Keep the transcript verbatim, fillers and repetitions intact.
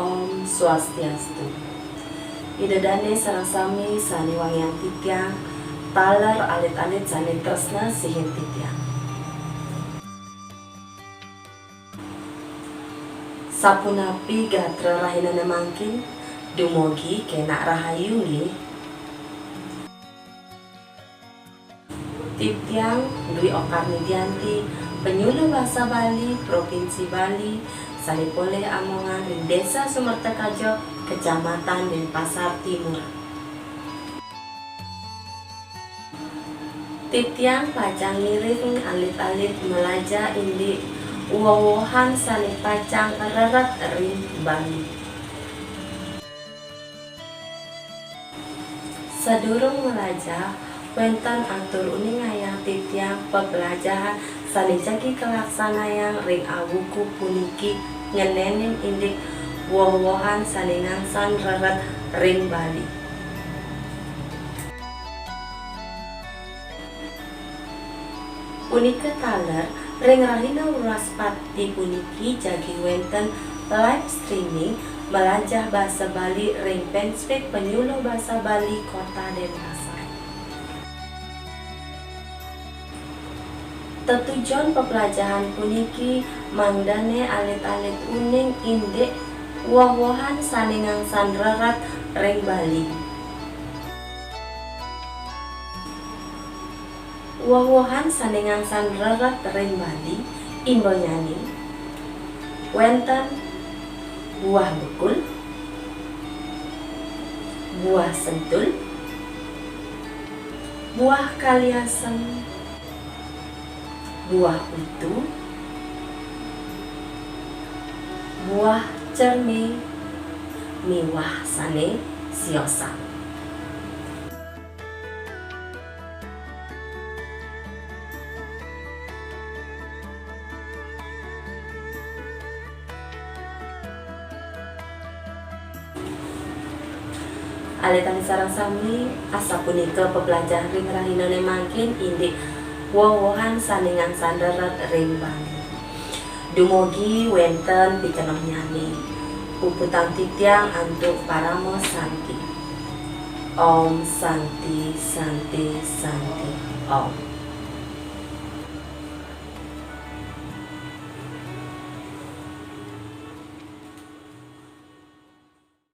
Om Swastiastu. Ida dane sareng sami sane wangiang titiang, taler alit-alit sane tresna sihin titiang. Sapunapi gatra rahinane mangkin? Dumugi kenak rahayu nggih. Titiang Dwi Okarni Dianti, penyuluh basa Bali Provinsi Bali, sane polih amongan ring Desa Sumertekajo, Kecamatan Denpasar Timur. Titiang pacang ngiring alit-alit malajah indik woh-wohan sane pacang reret ring Bali. Sadurung malajah, wenten atur uningayang titiang pepelajahan sane jagi kalaksanayang ring awuku puniki ngenenin indik woh-wohan sane ngangsan reret ring Bali. Punika taler, ring rahina Wraspati puniki jagi wenten live streaming malajah basa Bali ring fanspage Penyuluh Basa Bali Kota Denpasar. Tetujon pepelajahan puniki mangdane alit-alit uning indik woh-wohan sane ngangsan reret ring Bali. Woh-wohan sane ngangsan reret ring Bali, imbanyane wenten buah bekul, buah sentul, buah kaliasem, buah utu, buah cerme, miwah sane siosan. Alit-alit sareng sami, asapunika pepelajahan ring rahinane mangkin indik woh-wohan sane ngangsan reret ring Bali. Dumugi wenten pikenohnyane. Puputang titiang antuk parama santi. Om Santi, Santi, Santi, Om.